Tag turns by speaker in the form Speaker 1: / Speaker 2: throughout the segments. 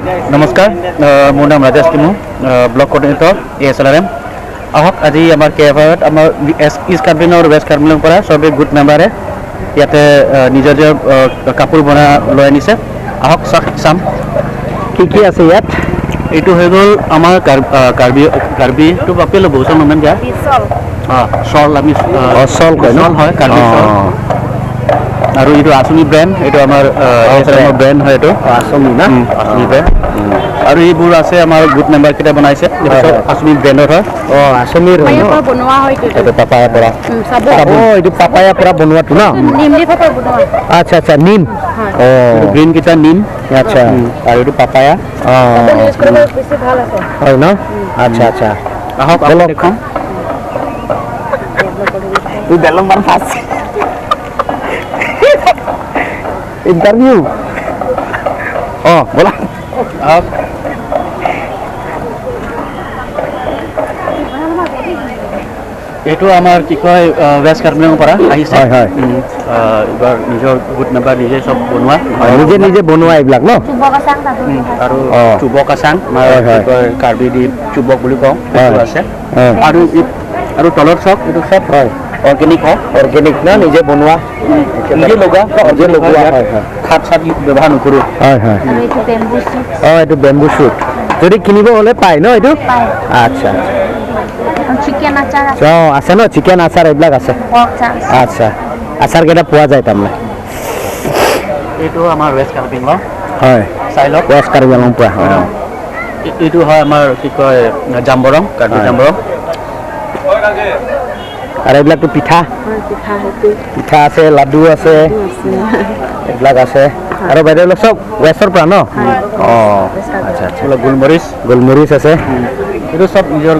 Speaker 1: নমস্কাৰ, মোৰ নাম ৰাজেশ কিমু, block coordinator ASLRM। আহক, আজি আমাৰ কে এফ আৰত আমাৰ ইষ্ট কাৰ্বি আৰু ৱেষ্ট কাৰ্বি পৰা চবেই গোট মেম্বাৰে ইয়াতে নিজৰ নিজৰ কাপোৰ বনাই লৈ আনিছে। আহক, চাওক, চাম।
Speaker 2: কি কি আছে ইয়াত?
Speaker 1: এইটো হৈ গ'ল আমাৰ কাৰ্বি এইটো বাপে ল'ব নমেন দিয়া শ্বল আমি
Speaker 2: অঁ, শ্বল কয় ন?
Speaker 1: শ্বল হয়, কাৰ্বি শ্বল। আৰু এইটো আচনি ব্ৰেণ্ড, এইটো আমাৰ ব্ৰেণ্ড হয় এইটো।
Speaker 2: আচনি না?
Speaker 1: আচনি ব্ৰেণ্ড। আৰু এইবোৰ আছে আমাৰ গোট মেম্বাৰ কেইটা বনাইছে, এইটো চব আচনি ব্ৰেণ্ডৰ হয়।
Speaker 2: অঁ, আচনিৰ হয় ন?
Speaker 3: বনোৱা হয়।
Speaker 2: এইটো পাপায়াৰ পৰা। অঁ, এইটো পাপায়াৰ পৰা বনোৱাটো ন? আচ্ছা আচ্ছা, নিম। অঁ,
Speaker 1: গ্ৰীণ কেইটা নিম।
Speaker 2: আচ্ছা।
Speaker 1: আৰু এইটো পাপায়া।
Speaker 2: অঁ, হয় ন? আচ্ছা আচ্ছা।
Speaker 1: আহক, বলক দেখোন।
Speaker 2: ইণ্টাৰভিউ। অঁ, ব'লা।
Speaker 1: আহক। এইটো আমাৰ কি কয়, ৱেষ্ট কাৰ্বি পৰা আহিছে।
Speaker 2: হয় হয়।
Speaker 1: এইবাৰ নিজৰ গোট মেম্বাৰ নিজে চব বনোৱা,
Speaker 2: নিজে নিজে বনোৱা এইবিলাক ন?
Speaker 1: আৰু চুবক আচাং, কি কয়, কাৰ্বি দি চুবক বুলি কওঁ, সেইটো আছে। আৰু আৰু তলত চব এইটো চব
Speaker 2: হয়
Speaker 1: অৰ্গেনিক হয়।
Speaker 2: অৰ্গেনিক ন? নিজে বনোৱা,
Speaker 1: নিজে লগোৱা,
Speaker 2: নিজে লগোৱা। হয় হয়।
Speaker 1: খাদ চাদ ব্যৱহাৰ নকৰোঁ।
Speaker 2: হয় হয়। অঁ, এইটো বেম্বু শ্বুট যদি কিনিব হ'লে পায় ন এইটো? আচ্ছা আচ্ছা। অঁ, আছে ন, চিকেন আচাৰ এইবিলাক আছে। আচ্ছা, আচাৰ কেইটা পোৱা যায় তাৰমানে।
Speaker 1: এইটো আমাৰ ৱেষ্ট কাৰ্বি আংলং।
Speaker 2: হয়,
Speaker 1: চাই লওক।
Speaker 2: ৱেষ্ট কাৰ্বি আংলং পৰা।
Speaker 1: অঁ, এইটো হয় আমাৰ কি কয়, জাম্বৰং, কাৰ্বি জাম্বৰং।
Speaker 2: আৰু এইবিলাকতো পিঠা, পিঠা আছে, লাডু আছে, এইবিলাক আছে। আৰু বাইদেউ, এইবিলাক চব ৱেষ্টৰ পৰা ন? অঁ, আচ্ছা আচ্ছা।
Speaker 1: গোলমৰিচ।
Speaker 2: গোলমৰিচ আছে।
Speaker 1: এইটো চব নিজৰ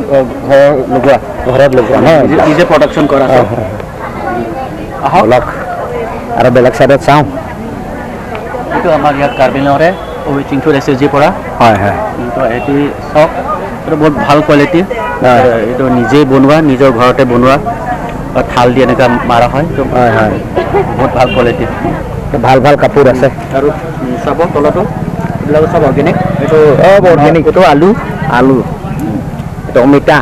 Speaker 1: ঘৰৰ লগোৱা।
Speaker 2: ঘৰত লগোৱা ন?
Speaker 1: নিজে প্ৰডাকশ্যন কৰা।
Speaker 2: আহক আৰু বেলেগ চাইডত চাওঁ।
Speaker 1: এইটো আমাৰ ইয়াত কাৰ্বি আংলঙৰে চিংথুৰ এছ এছ জিৰ পৰা।
Speaker 2: হয় হয়।
Speaker 1: তো এইটো চাওক, এইটো বহুত ভাল কোৱালিটি। এইটো নিজেই বনোৱা, নিজৰ ঘৰতে বনোৱা, থাল দি এনেকুৱা মাৰা হয়।
Speaker 2: হয় হয়।
Speaker 1: বহুত ভাল কোৱালিটি।
Speaker 2: ভাল ভাল কাপোৰ আছে।
Speaker 1: আৰু চাব তলতো এইবিলাক চব অৰ্গেনিক। এইটো
Speaker 2: চব অৰ্গেনিক।
Speaker 1: এইটো আলু।
Speaker 2: আলু, এইটো অমিতা।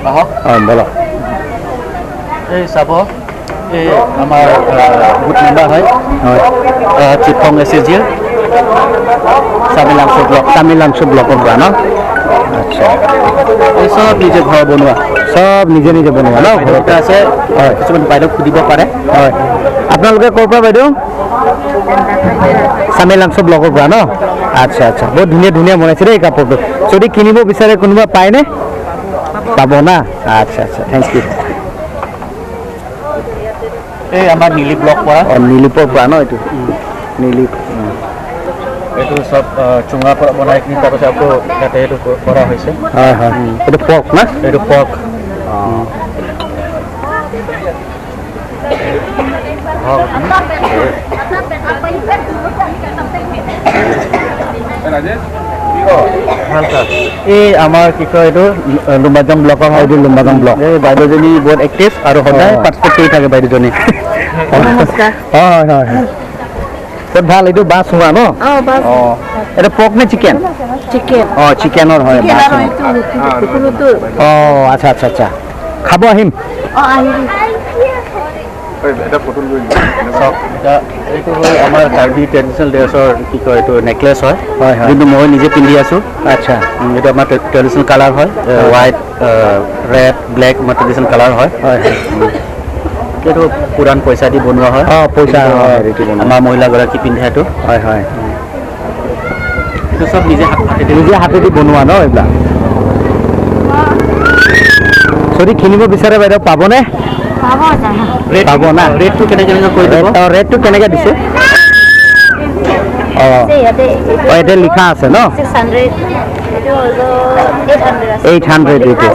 Speaker 1: আহক।
Speaker 2: অঁ, ব'লক।
Speaker 1: এই চাব, এই আমাৰ গোট মেম্বাৰ হয়,
Speaker 2: হয়,
Speaker 1: চিফং এছ এছ জিৰ চামিলাংচু ব্লক।
Speaker 2: চামিলাংচু ব্লকৰ পৰা ন? আচ্ছা।
Speaker 1: এই চব নিজে ঘৰ বনোৱা।
Speaker 2: চব নিজে নিজে বনোৱা ন?
Speaker 1: ঘৰতে আছে।
Speaker 2: হয়।
Speaker 1: কিছুমান বাইদেউক সুধিব পাৰে।
Speaker 2: হয়। আপোনালোকে ক'ৰ পৰা বাইদেউ? চামিলাংচু ব্লকৰ পৰা ন? আচ্ছা আচ্ছা। বহুত ধুনীয়া ধুনীয়া বনাইছে দেই কাপোৰটো। যদি কিনিব বিচাৰে কোনোবা, পায়নে? পাব না? আচ্ছা আচ্ছা, thank U.
Speaker 1: এই আমাৰ নীলি ব্লক পৰা।
Speaker 2: অঁ, নীলিপৰ পৰা ন? এইটো নীলিপ।
Speaker 1: এইটো চব চুঙাৰ পৰা বনাই কিনি তাৰপিছত আকৌ ইয়াতে এইটো কৰা হৈছে।
Speaker 2: হয় হয়। এইটো পৰ্ক না?
Speaker 1: এইটো পৰ্ক।
Speaker 2: অঁ।
Speaker 1: এই আমাৰ কি কয়, এইটো লুম্বাজং ব্লকৰ হয়।
Speaker 2: এইটো লুম্বাজং ব্লক।
Speaker 1: এই বাইদেউজনী বহুত এক্টিভ আৰু সদায় পাৰ্টিচিপেট কৰি থাকে বাইদেউজনী।
Speaker 2: হয় হয় হয়, বহুত ভাল। এইটো বাঁহ চুঙা ন? অঁ, এইটো পৰ্ক নে চিকেন?
Speaker 3: চিকেন।
Speaker 2: অঁ, চিকেনৰ হয়। অঁ, আচ্ছা আচ্ছা আচ্ছা, খাব আহিম।
Speaker 1: চাওক, এইটো হ'ল আমাৰ কাৰ্বি ট্ৰেডিশ্যনেল ড্ৰেছৰ কি কয়, এইটো নেকলেছ হয়।
Speaker 2: হয় হয়।
Speaker 1: যোনটো মই নিজে পিন্ধি আছোঁ।
Speaker 2: আচ্ছা।
Speaker 1: এইটো আমাৰ ট্ৰেডিশ্যনেল কালাৰ হয়, হোৱাইট, ৰেড, ব্লেক, আমাৰ ট্ৰেডিশ্যনেল কালাৰ হয়।
Speaker 2: হয়।
Speaker 1: এইটো পুৰাণ পইচা দি বনোৱা হয়।
Speaker 2: অঁ, পইচা।
Speaker 1: আমাৰ মহিলাগৰাকী পিন্ধে এইটো।
Speaker 2: হয় হয়।
Speaker 1: এইটো চব নিজে হাতেদি,
Speaker 2: নিজে হাতেদি বনোৱা ন এইবিলাক? যদি কিনিব বিচাৰে বাইদেউ, পাবনে? পাব না?
Speaker 1: ৰেটটো কেনেকৈ কেনেকৈ কৈ দিব।
Speaker 2: অঁ, ৰেটটো কেনেকৈ দিছে? অঁ অঁ, ইয়াতে লিখা আছে ন? 800 এইটো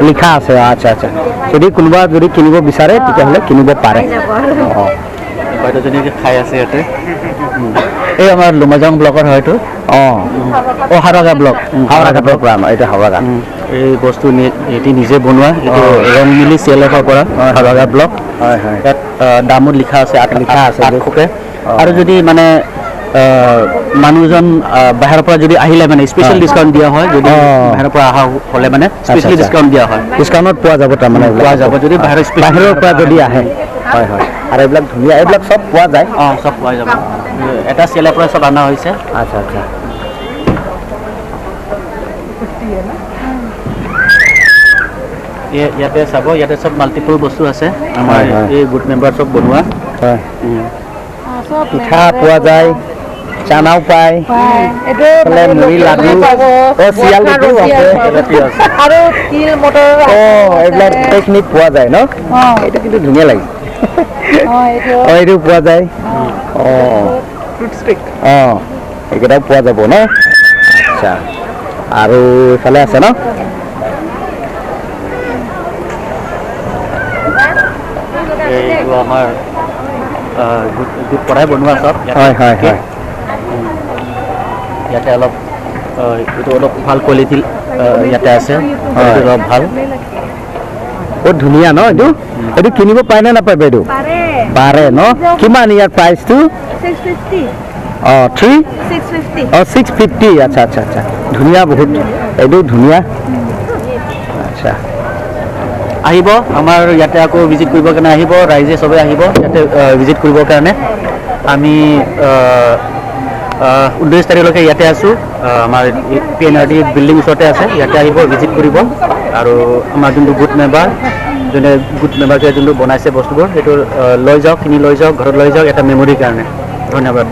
Speaker 2: লিখা আছে। আচ্ছা আচ্ছা, যদি কোনোবা যদি কিনিব বিচাৰে তেতিয়াহ'লে কিনিব পাৰে। অঁ।
Speaker 1: বাইদেউজনীয়ে খাই আছে ইয়াতে। এই আমাৰ লুমাজং ব্লকৰ হয় এইটো।
Speaker 2: অঁ।
Speaker 1: অঁ, হাওৰাঘাট ব্লক।
Speaker 2: হাওৰাঘাটৰ পৰা ন? এইটো হাওৰাঘাট।
Speaker 1: এই বস্তু এটি নিজে বনোৱা, এইটো ৰংমিলি চি এল এফৰ পৰা, হাওৰাঘাট ব্লক।
Speaker 2: হয় হয়।
Speaker 1: ইয়াত দামো লিখা আছে, 8
Speaker 2: লিখা আছে।
Speaker 1: 800কে। আৰু যদি মানে মানুহজন বাহিৰৰ পৰা যদি আহিলে মানে স্পেচিয়েল ডিছকাউণ্ট দিয়া হয়। যদি বাহিৰৰ পৰা অহা হ'লে মানে স্পেচিয়েল ডিছকাউণ্ট দিয়া হয়।
Speaker 2: ডিছকাউণ্টত পোৱা যাব তাৰমানে?
Speaker 1: পোৱা যাব যদি বাহিৰৰ
Speaker 2: বাহিৰৰ পৰা যদি আহে। হয় হয়। আৰু এইবিলাক ধুনীয়া, এইবিলাক চব পোৱা যায়?
Speaker 1: অঁ, চব পোৱা যাব। এটা চেলাৰ পৰা চব অনা হৈছে।
Speaker 2: আচ্ছা আচ্ছা।
Speaker 1: ইয়াতে চাব, ইয়াতে চব মাল্টিপল বস্তু আছে আমাৰ এই গোট মেম্বাৰ চব বনোৱা।
Speaker 2: হয়, পিঠা পোৱা যায়, চানাও পায়, মুড়ি, লাডু, চিয়াল আছে
Speaker 3: আৰু তিল, মটৰ।
Speaker 2: অঁ, এইবিলাক গোটেইখিনি পোৱা যায় ন? এইটো কিন্তু ধুনীয়া লাগিছে। অঁ, এইটো পোৱা যায়। অঁ অঁ, এইকেইটাও পোৱা যাব ন? আচ্ছা, আৰু এইফালে আছে ন?
Speaker 1: এইটো আমাৰ গোট পৰাই বনোৱা চব।
Speaker 2: হয় হয় হয়।
Speaker 1: ইয়াতে অলপ এইটো অলপ ভাল কোৱালিটি ইয়াতে আছে, অলপ ভাল।
Speaker 2: বহুত ধুনীয়া ন এইটো? এইটো কিনিব পাৰে নে নাপায় বাইদেউ? পাৰে ন? কিমান ইয়াৰ প্ৰাইচটো? অঁ, 3? অঁ, 650। আচ্ছা আচ্ছা আচ্ছা, ধুনীয়া বহুত, এইটো ধুনীয়া। আচ্ছা,
Speaker 1: আহিব আমাৰ ইয়াতে আকৌ ভিজিট কৰিবৰ কাৰণে আহিব, ৰাইজে চবেই আহিব ইয়াতে ভিজিট কৰিবৰ কাৰণে। আমি 29 তাৰিখলৈকে ইয়াতে আছোঁ। আমাৰ P N R D building ওচৰতে আছে, ইয়াতে আহিব, ভিজিট কৰিব। আৰু আমাৰ যোনটো গোট মেম্বাৰ, যোনে গোট মেম্বাৰটোৱে যোনটো বনাইছে বস্তুবোৰ, সেইটো লৈ যাওক, কিনি লৈ যাওক, ঘৰত লৈ যাওক এটা মেমৰিৰ কাৰণে। ধন্যবাদ।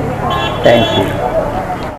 Speaker 2: Thank U.